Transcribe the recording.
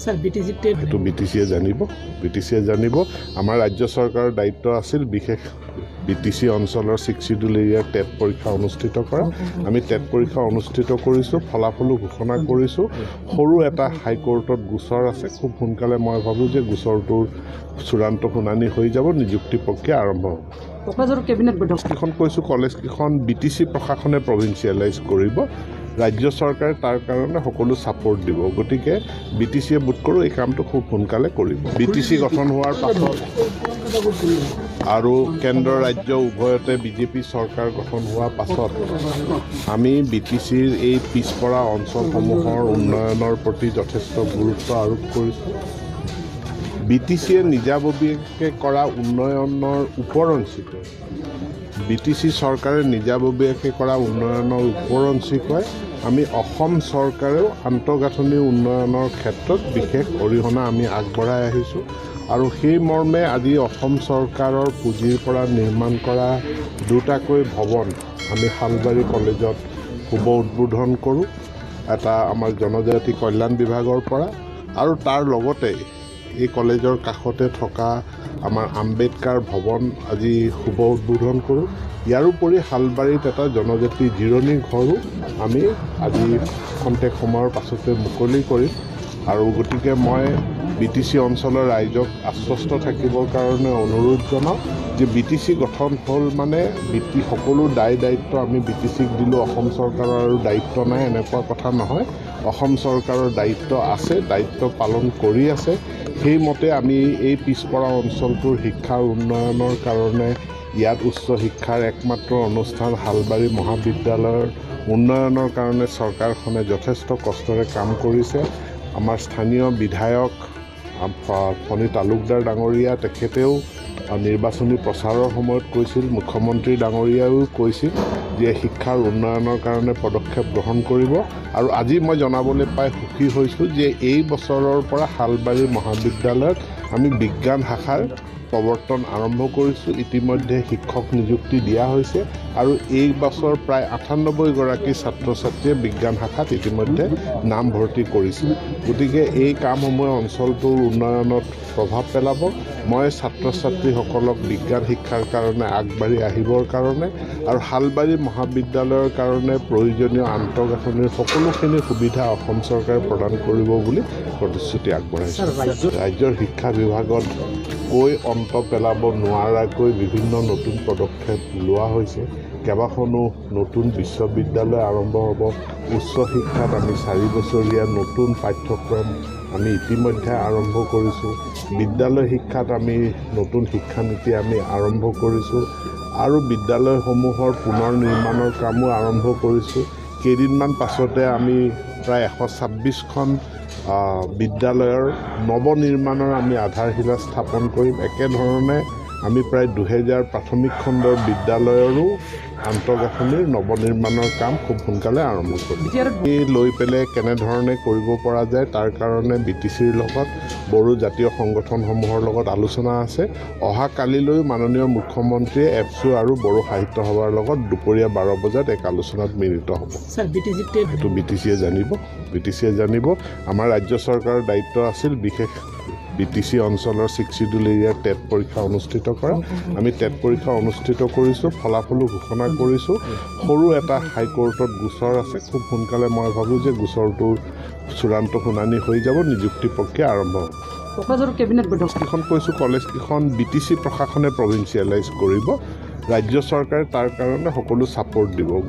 Sir, BTC TET সেইটো বিটিচিয়ে জানিব, বিটিচিয়ে জানিব। আমাৰ ৰাজ্য চৰকাৰৰ দায়িত্ব আছিল বিশেষ বিটিচি অঞ্চলৰ ছিক্স চিডিউল এৰিয়াৰ টেট পৰীক্ষা অনুষ্ঠিত কৰা। আমি টেট পৰীক্ষা অনুষ্ঠিত কৰিছোঁ, ফলাফলো ঘোষণা কৰিছোঁ। সৰু এটা হাইকোৰ্টত গোচৰ আছে, খুব সোনকালে মই ভাবোঁ যে গোচৰটোৰ চূড়ান্ত শুনানি হৈ যাব, নিযুক্তি প্ৰক্ৰিয়া আৰম্ভ হ'ব। কোকৰাঝাৰৰ কেবিনেট বৈঠক কেইখন কৈছোঁ, কলেজকেইখন বিটিচি প্ৰশাসনে প্ৰভিঞ্চিয়েলাইজ কৰিব, ৰাজ্য চৰকাৰে তাৰ কাৰণে সকলো ছাপৰ্ট দিব। গতিকে বিটিচিয়ে বোধ কৰোঁ এই কামটো খুব সোনকালে কৰিব। বিটিচি গঠন হোৱাৰ পাছত আৰু কেন্দ্ৰ ৰাজ্য উভয়তে বিজেপি চৰকাৰ গঠন হোৱাৰ পাছত আমি বিটিচিৰ এই পিছপৰা অঞ্চলসমূহৰ উন্নয়নৰ প্ৰতি যথেষ্ট গুৰুত্ব আৰোপ কৰিছোঁ। বিটিচিয়ে নিজাববীয়াকৈ কৰা উন্নয়নৰ ওপৰঞ্চিকৈ, বিটিচি চৰকাৰে নিজাববীয়াকৈ কৰা উন্নয়নৰ ওপৰঞ্চিকৈ আমি অসম চৰকাৰেও আন্তঃগাঁথনি উন্নয়নৰ ক্ষেত্ৰত বিশেষ অৰিহণা আমি আগবঢ়াই আহিছোঁ। আৰু সেই মৰ্মে আজি অসম চৰকাৰৰ পুঁজিৰ পৰা নিৰ্মাণ কৰা দুটাকৈ ভৱন আমি শালবাৰী কলেজত শুভ উদ্বোধন কৰোঁ, এটা আমাৰ জনজাতি কল্যাণ বিভাগৰ পৰা আৰু তাৰ লগতে এই কলেজৰ কাষতে থকা আমাৰ আম্বেদকাৰ ভৱন আজি শুভ উদ্বোধন কৰোঁ। ইয়াৰোপৰি শালবাৰীত এটা জনজাতি জিৰণি ঘৰো আমি আজি খন্তেক সময়ৰ পাছতে মুকলি কৰিম। আৰু গতিকে মই বিটিচি অঞ্চলৰ ৰাইজক আশ্বস্ত থাকিবৰ কাৰণে অনুৰোধ জনাওঁ যে বিটিচি গঠন হ'ল মানে সকলো দায় দায়িত্ব আমি বিটিচিক দিলোঁ, অসম চৰকাৰৰ আৰু দায়িত্ব নাই, এনেকুৱা কথা নহয়। অসম চৰকাৰৰ দায়িত্ব আছে, দায়িত্ব পালন কৰি আছে। সেইমতে আমি এই পিছপৰা অঞ্চলটোৰ শিক্ষাৰ উন্নয়নৰ কাৰণে ইয়াত উচ্চ শিক্ষাৰ একমাত্ৰ অনুষ্ঠান শালবাৰী মহাবিদ্যালয়ৰ উন্নয়নৰ কাৰণে চৰকাৰখনে যথেষ্ট কষ্টৰে কাম কৰিছে। আমাৰ স্থানীয় বিধায়ক ফণী তালুকদাৰ ডাঙৰীয়া, তেখেতেও নিৰ্বাচনী প্ৰচাৰৰ সময়ত কৈছিল, মুখ্যমন্ত্ৰী ডাঙৰীয়াইও কৈছিল যে শিক্ষাৰ উন্নয়নৰ কাৰণে পদক্ষেপ গ্ৰহণ কৰিব। আৰু আজি মই জনাবলৈ পাই সুখী হৈছোঁ যে এই বছৰৰ পৰা শালবাৰী মহাবিদ্যালয়ত আমি বিজ্ঞান শাখাৰ প্ৰৱৰ্তন আৰম্ভ কৰিছোঁ। ইতিমধ্যে শিক্ষক নিযুক্তি দিয়া হৈছে আৰু এই বছৰ প্ৰায় 98 গৰাকী ছাত্ৰ ছাত্ৰীয়ে বিজ্ঞান শাখাত ইতিমধ্যে নাম ভৰ্তি কৰিছে। গতিকে এই কামসমূহে অঞ্চলটোৰ উন্নয়নত প্ৰভাৱ পেলাব। মই ছাত্ৰ ছাত্ৰীসকলক বিজ্ঞান শিক্ষাৰ কাৰণে আগবাঢ়ি আহিবৰ কাৰণে আৰু শালবাৰী মহাবিদ্যালয়ৰ কাৰণে প্ৰয়োজনীয় আন্তঃগাঁথনিৰ সকলোখিনি সুবিধা অসম চৰকাৰে প্ৰদান কৰিব বুলি প্ৰতিশ্ৰুতি আগবঢ়াইছোঁ। ৰাজ্যৰ শিক্ষা বিভাগত কৈ অন্ত পেলাব নোৱাৰাকৈ বিভিন্ন নতুন পদক্ষেপ লোৱা হৈছে। কেইবাখনো নতুন বিশ্ববিদ্যালয় আৰম্ভ হ'ব। উচ্চ শিক্ষাত আমি 4 বছৰীয়া নতুন পাঠ্যক্ৰম আমি ইতিমধ্যে আৰম্ভ কৰিছোঁ। বিদ্যালয় শিক্ষাত আমি নতুন শিক্ষানীতি আমি আৰম্ভ কৰিছোঁ আৰু বিদ্যালয়সমূহৰ পুনৰ নিৰ্মাণৰ কামো আৰম্ভ কৰিছোঁ। কেইদিনমান পাছতে আমি প্ৰায় 126খন বিদ্যালয়ৰ নৱনিৰ্মাণৰ আমি আধাৰশিলা স্থাপন কৰিম। একেধৰণে আমি প্ৰায় 2000 প্ৰাথমিক খণ্ডৰ বিদ্যালয়ৰো আন্তঃগাঁথনিৰ নৱনিৰ্মাণৰ কাম খুব সোনকালে আৰম্ভ কৰিম। এই লৈ পেলাই কেনেধৰণে কৰিব পৰা যায় তাৰ কাৰণে বিটিচিৰ লগত বড়ো জাতীয় সংগঠনসমূহৰ লগত আলোচনা আছে। অহা কালিলৈ মাননীয় মুখ্যমন্ত্ৰীয়ে এপছু আৰু বড়ো সাহিত্য সভাৰ লগত দুপৰীয়া 12 বজাত এক আলোচনাত মিলিত হ'ব। সেইটো বিটিচিয়ে জানিব, বিটিচিয়ে জানিব। আমাৰ ৰাজ্য চৰকাৰৰ দায়িত্ব আছিল বিশেষ বিটিচি অঞ্চলৰ ছিক্স চিডিউল এৰিয়াৰ টেট পৰীক্ষা অনুষ্ঠিত কৰা। আমি টেট পৰীক্ষা অনুষ্ঠিত কৰিছোঁ, ফলাফলো ঘোষণা কৰিছোঁ। সৰু এটা হাইকোৰ্টত গোচৰ আছে, খুব সোনকালে মই ভাবোঁ যে গোচৰটোৰ চূড়ান্ত শুনানি হৈ যাব, নিযুক্তি প্ৰক্ৰিয়া আৰম্ভ হ'ব। কোকৰাঝাৰৰ কেবিনেট বৈঠক কেইখন কৈছোঁ, কলেজকেইখন বিটিচি প্ৰশাসনে প্ৰভিঞ্চিয়েলাইজ কৰিব, ৰাজ্য চৰকাৰে তাৰ কাৰণে সকলো ছাপৰ্ট দিব।